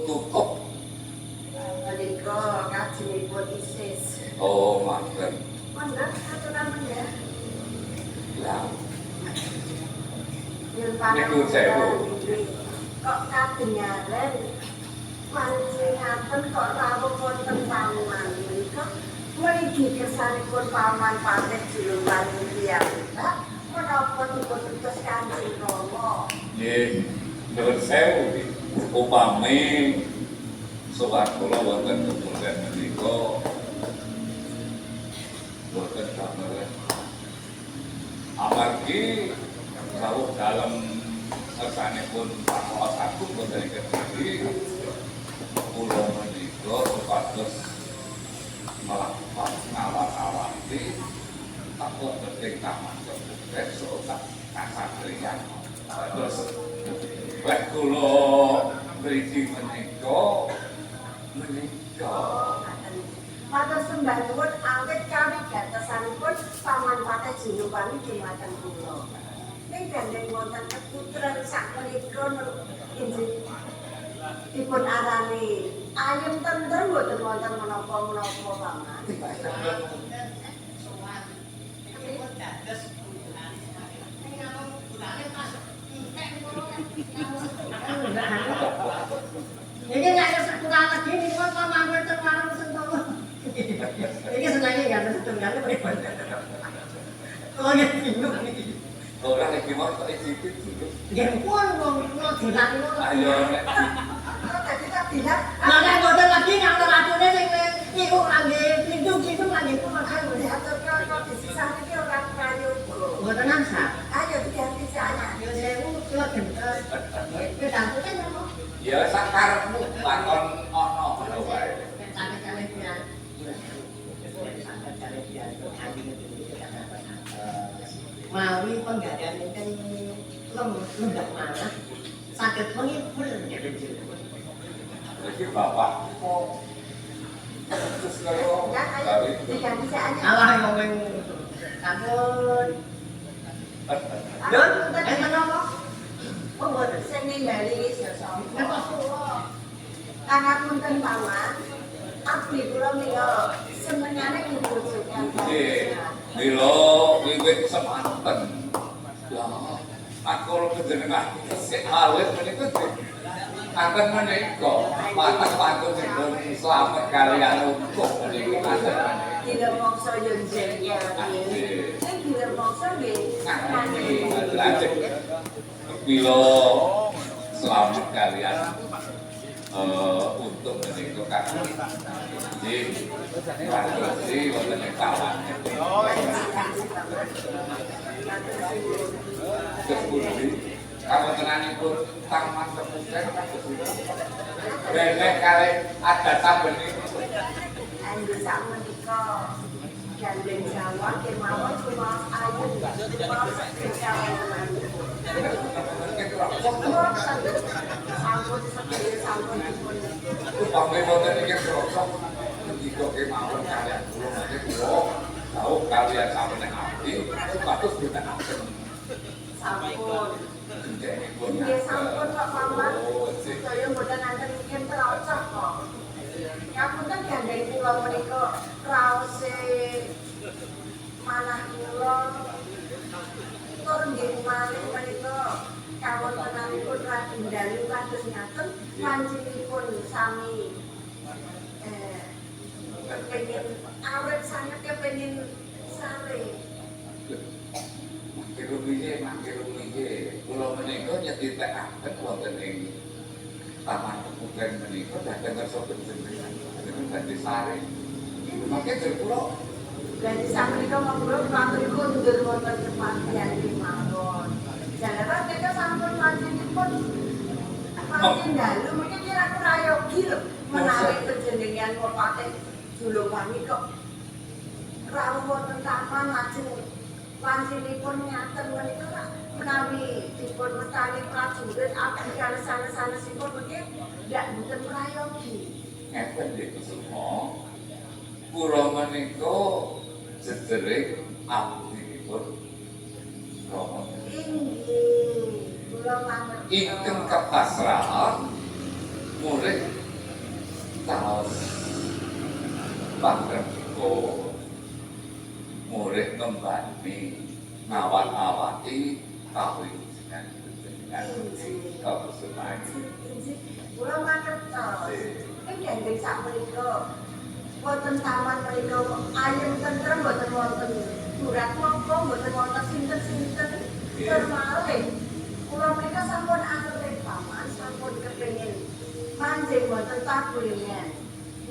tutup. Menika kajengipun isis. Oh, ngoten. Mangga aturan menggah. Lah, Nyuwun Niku sewu. Kok kadengaren wanci ngaten kok rawuh wonten paman menika mligi kersanipun Paman Patih Julungwangi piyambak menapa dipun utus Kanjeng Rama? Nggih, nuwun sewu nggih. Upami sowan kula wonten kemuliaan menika boten damel. Amargi sawuh dalem kersanipun Pak Agung wonten ing Kediri, kula menika supados melakukan ngawat-awati tak wonten ing taman Kepunden sok kasatriyan. Terus lek kula mriki menika menika Oh, ngaten. Matur sembah nuwun awit kawigatosanipun Paman Patih Julungwangi dumateng kula. Ning gandeng wonten keputren sakmenika injih dipun arani ayem tentrem, boten wonten menapa-menapa, Paman. Sowan. Iki pun dados gunane. Ning namung gunane pas entek ngono. Iki nek kurang lagi niku kok mampir teng warung Sentono. Iki senenge gak setunggal pripun. Oh ya, bingung niki. Ora, iki mau tak icipit dulu. Nggih pun, wong kula dolan ngono. Ayo nek Kok dadi tak bilang Lah, nek mboten lagi nek ana racune sing niku kangge pintu gitu kangge kula. Ayo diatur, kok disisah iki ora prayoga. Mboten angsal. Ayo diganti saya. Yo sewu kula gentes. Wedang putih napa? Ya sak karepmu, lakon ana ngono wae. Nek saged kalih tiyang. Saged kalih tiyang kangge ngene. Mawi penggadehan ingkang lembah manah saged menghibur. Iki bapak kok terus kaya Ya, ayo diganti saya. Alah, ngomong sampun. Lho, enten napa? Oh, mboten. Sing nimbali wis ya sapa? Napa kula? Pangapunten, Paman. Abdi kula mila senengane gegojekan. Nggih. Mila wiwit semanten. Lah, aku panjenengan sik awit menika ngaten menika patah pantunipun slamet kaliyan utuh menika ngaten menika. Gila mongso yo jengkel. Sing gila mongso nggih. Lajeng mila slamet kaliyan untuk menika kagem nggih padosi wonten ing taman. Terus pundi kawontenanipun Taman Kepunden kados pundi? Beneh kalih adat saben niku. Anggo sakmenika gandeng Jawa kemawon kumaos ayu, kumaos seger kawontenanipun. Sampun seger, sampun dipun. Upami wonten iki krasa ngendika kemawon kaliyan kula, mangke kula dawuh kaliyan sampeyan abdi supados ditekaken. Sampun. Gendhenipun. Nggih sampun kok, Paman. Oh, nggih. Saya mboten nanten mungkin trocok kok. Ngapunten, gandeng kula menika raose manah kula tur nggih malih menika kawontenanipun Raden Dalu kados ngaten, wancinipun sami kepengin awet sanget, kepengin sare. Mangke rumiyin, mangke rumiyin. Kula menika nyedhitekaken wonten ing Taman Kepunden menika dhateng kersa panjenengan. Panjenengan badhe sare. Mangke jur kula. Jadi sakmenika monggo matur kundur wonten kepatihan kemawon. Jalaran menika sampun wancinipun wancin dalu mungkin kira prayogi lho menawi panjenengan Patih Julungwangi kok rawuh wonten taman lajeng wancinipun ngaten menika rak menawi dipun wastani prajurit abdi kalih sanes-sanesipun mungkin ndak mboten prayogi. Ngeten nggih, Kusuma. Kula menika jejering abdinipun Rama. Inggih, kula mangertos. Ingkang kepasrahan murid ngembani ngawat-awati kawilujengan panjenengan kakusumaning. Injih, kula mangertos. Ing gandeng sakmenika wonten taman menika ayem tentrem, mboten wonten surat napa, mboten wonten sinten-sinten. Termalih kula menika sampun atur paman, sampun kepengin manjing wonten pagulingan.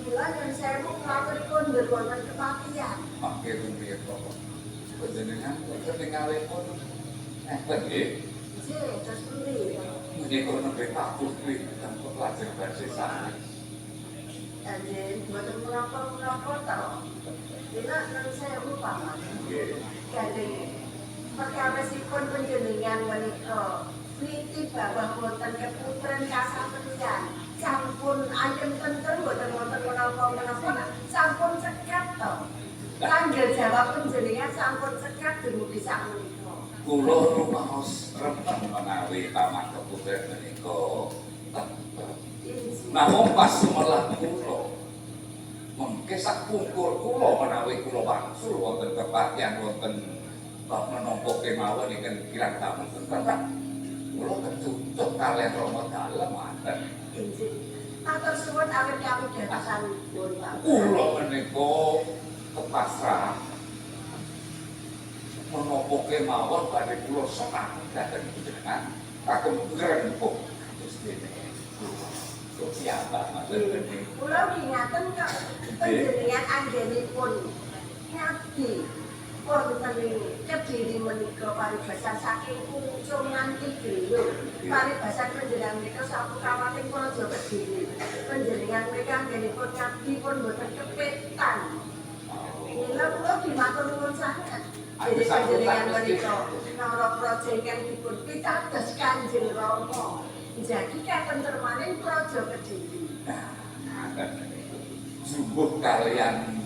Mila nyuwun sewu, kula kondur wonten kepatihan. Mangke rumiyin kok panjenengan ketingalipun enten nggih. Nggih, terus pundi? Menika nembe tabuh pinten kok lajeng badhe sami. Nggih, mboten menapa-menapa to. Mila nyuwun sewu, paman. Nggih. Gandeng perkawisipun panjenengan menika niti bawah wonten keputren kasatriyan, sampun ayem tentrem, mboten wonten menapa-menapa, sampun cekap to. Tanggung jawab panjenengan sampun cekap dumugi sakmenika. Kula rumaos remen menawi taman keputren menika tentrem. Namung pas sumelang kula, mengke sakpungkur kula menawi kula wangsul wonten kepatihan wonten bab menapa kemawon ingkang kirang tamu tentrem, kula kecucuk kaliyan Rama dalem wonten. Injih. Matur suwun awit kawigatosanipun, Pak. Kula menika kepasrahan menapa kemawon badhe kula senang dhateng panjenengan kagem ngrembug kados dene kula. Kok siapa maksud Kula nggih ngaten kok, panjenengan anggenipun ngabdi wonten ing Kediri menika paribasan saking Pucung nganti Gelo. Paribasan panjenengan menika sampun kawating Praja Kediri. Panjenengan menika anggenipun ngabdi pun boten kepetan. Mila kula dimatur nuwun sanget. Jadi panjenengan menika Nara Praja ingkang dipun pitados Kanjeng Rama. Jadi katentremaning Praja Kediri. Nah, ngaten niku. Jumbuh kaliyan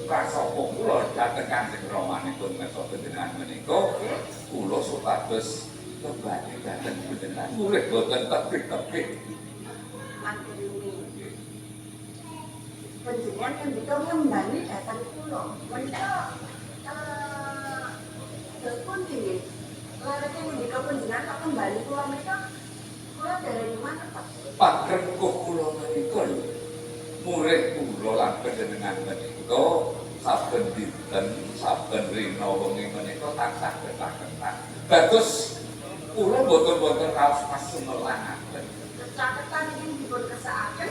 prasapa kula dhateng Kanjeng Ramanipun ngersa panjenengan menika, kula supados kembali dhateng panjenengan mulih boten tebih-tebih. Akhirine panjenengan ngendika ngembali dhateng kula. Menika terus pundi nggih? Lareke ngendika panjenengan kok kembali kula menika kula dereng mangertos. Pakrengkuh kula menika lho. Murid kula lan panjenengan menika saben dinten, saben rina wengi menika tansah ketaketan. Dados kula boten wonten raos pasumelangaken. Kecaketan iki dipun kersakaken.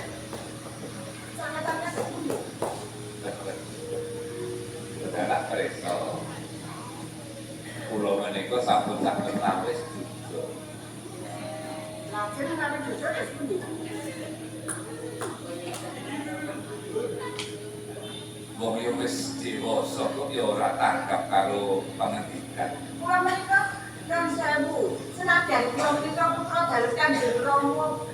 Kecakatan kados pundi? Saudara preso. Kula menika sampun saged tawis duda. Lajeng menawi duda terus pundi? Wong yo wis dewasa kok ya ora tanggap karo pangendikan. Kula menika nuwun sewu, senajan kula menika putra dalem Kanjeng Rama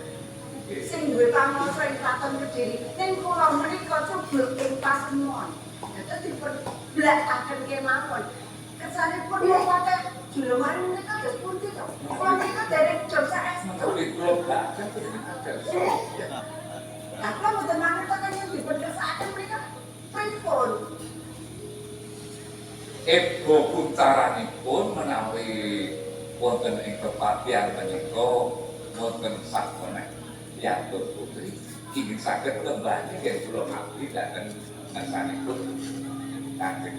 sing duwe panguwasa ing Kraton Kediri, ning kula menika cubul ing pasemon. Dados dipun blakaken kemawon. Kersanipun mupate juleman menika dos pundi to? Kula menika dereng jom saestu. Menawi kula blakaken panjenengan kersa. Lah kula mboten mangertos yen dipun kersakaken menika pripun? Ebo kuncaranipun menawi wonten ing kepatihan menika wonten sakoneh piyatur putri ingin saged kembali nggih kula ngabdi dhateng ngersanipun Kanjeng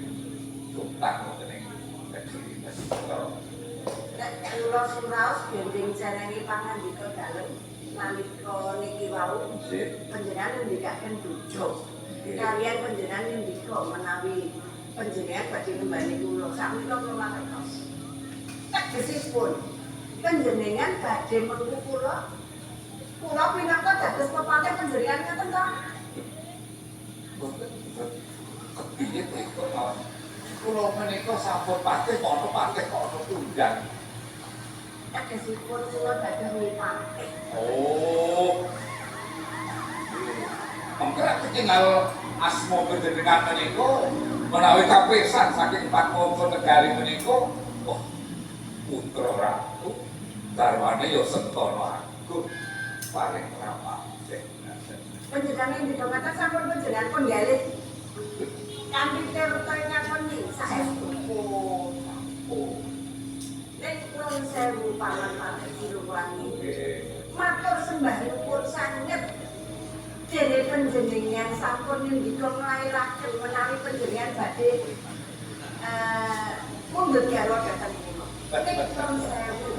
Sultan wonten ing Kediri menika. Nek kula suraos gending cenengi pangandika dalem nalika niki wau panjenengan ngendikaken duja. Kaliyan panjenengan ngendika menawi panjenengan badhe ngembali kula, sakmenika kula mangertos. Tegesipun panjenengan badhe mengku kula, kula pinaka dados pepanthe panjenengan ngaten to? Boten kepiye to iku mawon. Kula menika sampun patih ana patih kok ana tundang. Tegesipun kula dados patih. Oh. Mengke ketinggal asma panjenengan menika menawi kapisan saking empat manca negari menika, wah, putra ratu garwane ya Sentana Agung paling rapatih. Panjenengan ngendika ngaten sampun panjenengan pun galih kanthi tirta ingkang wening saestu. Nuwun sewu Paman Patih Julungwangi. Nggih. Matur sembah nuwun sanget. Dene panjenengan sampun ngendika nglairaken menawi panjenengan badhe mundhut garwa dhateng kula. Ning nuwun sewu.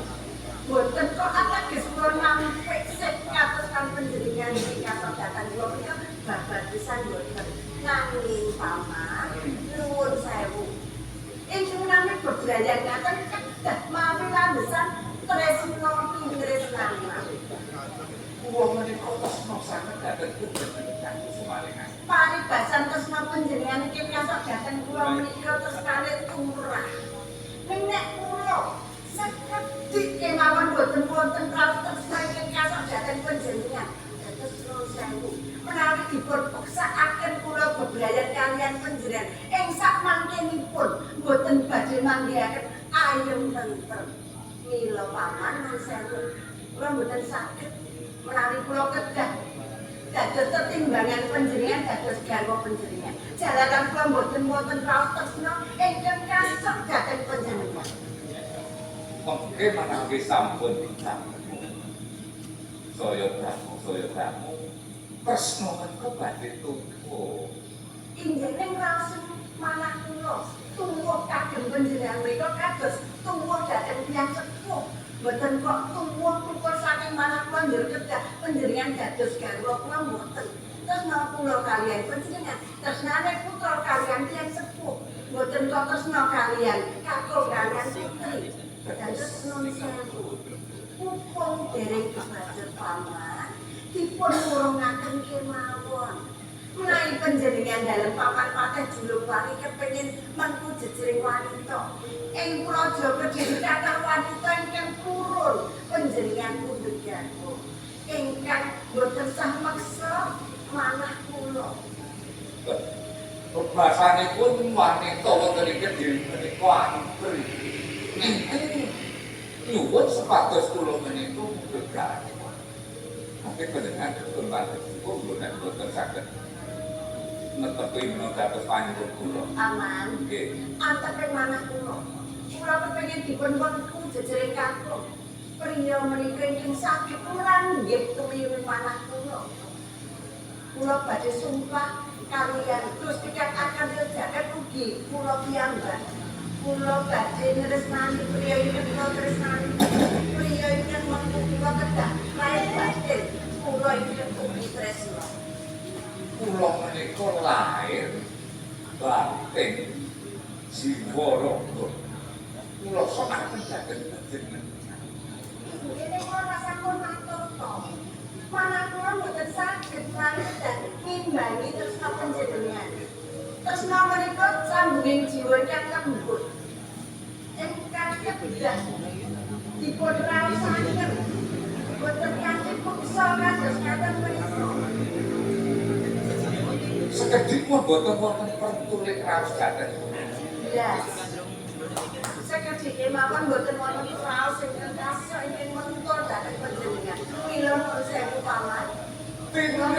Boten kok ateges kula nampik sik kados kan panjenengan iki kados dhateng kula menika babar pisan boten. Nanging Paman nuwun sewu. Ingkang nami bebrayan ngaten kedah mawi landesan tresna tresnani. Kula menika tresna sanget dhateng panjenengan Kusumalingan. Paribasan tresna panjenengan iki kasok dhateng kula menika tresnane tumrah. Ning nek kula sekedhik kemawon boten wonten raos tresna ingkang kasok dhateng panjenengan. Dados nuwun sewu. Menawi dipun peksakaken kula bebrayan kaliyan panjenengan ing sak mangkenipun boten badhe manggihaken ayem tentrem. Mila Paman nuwun sewu. Kula boten saged menawi kula kedah dados tetimbangan panjenengan dados garwa panjenengan. Jalaran kula mboten wonten raos tresna ingkang kasok dhateng panjenengan. Mengke menawi sampun dangu. Saya dangu, saya dangu. Tresna menika badhe tuwuh. Inggih ning raos manah kula tuwuh kagem panjenengan mriku kados tuwuh dhateng tiyang sepuh. Mboten kok tuwuh tukur saking manah kula njur kedah panjenengan dados garwa kula mboten. Tresna kula kaliyan panjenengan, tresnane putra kaliyan tiyang sepuh. Mboten kok tresna kaliyan kakung kaliyan putri. Dados nuwun sewu. Pupung dereng kebacut Paman, dipun wurungaken kemawon. Menawi panjenengan dalem Paman Patih Julungwangi kepengin mengku jejering wanita. Ing Praja Kediri kathah wanita ingkang purun panjenengan pundhut garwa. Ingkang boten sah meksa manah kula. Bebasanipun wanita wonten ing Kediri menika antri. Ingkang nyuwun supados kula menika mundhut garwa. Mungkin panjenengan dipun pados kula nek boten saged netepi menawa dados panyuwun kula. Aman. Nggih. Antepe manah kula. Kula kepengin dipun wengku jejering kakung. Priya menika ingkang saged ngranggep tumiwing manah kula. Kula badhe sumpah kaliyan Gusti kang akan jagat ugi kula piyambak. Kula badhe nresnani priya ingkang kula tresnani. Priya ingkang mengku kula kedah lahir batin kula ingkang ugi tresna. Kula menika lahir batin jiwa raga. Kula sokaken dhateng panjenengan. Ini kula sampun matur to. Manah kula mboten saged dan ngimbangi tresna panjenengan. Tresna menika sambunging jiwa ingkang lembut. Ingkang kedah dipun raosaken. Boten kanthi peksa kados ngaten menika. Sekedhik pun boten wonten pertulik raos dhateng. Yes. Sekedhik kemawon boten wonten raos ingkang kasok ingkang mentul dhateng panjenengan. Mila nuwun sewu Paman. Tinggal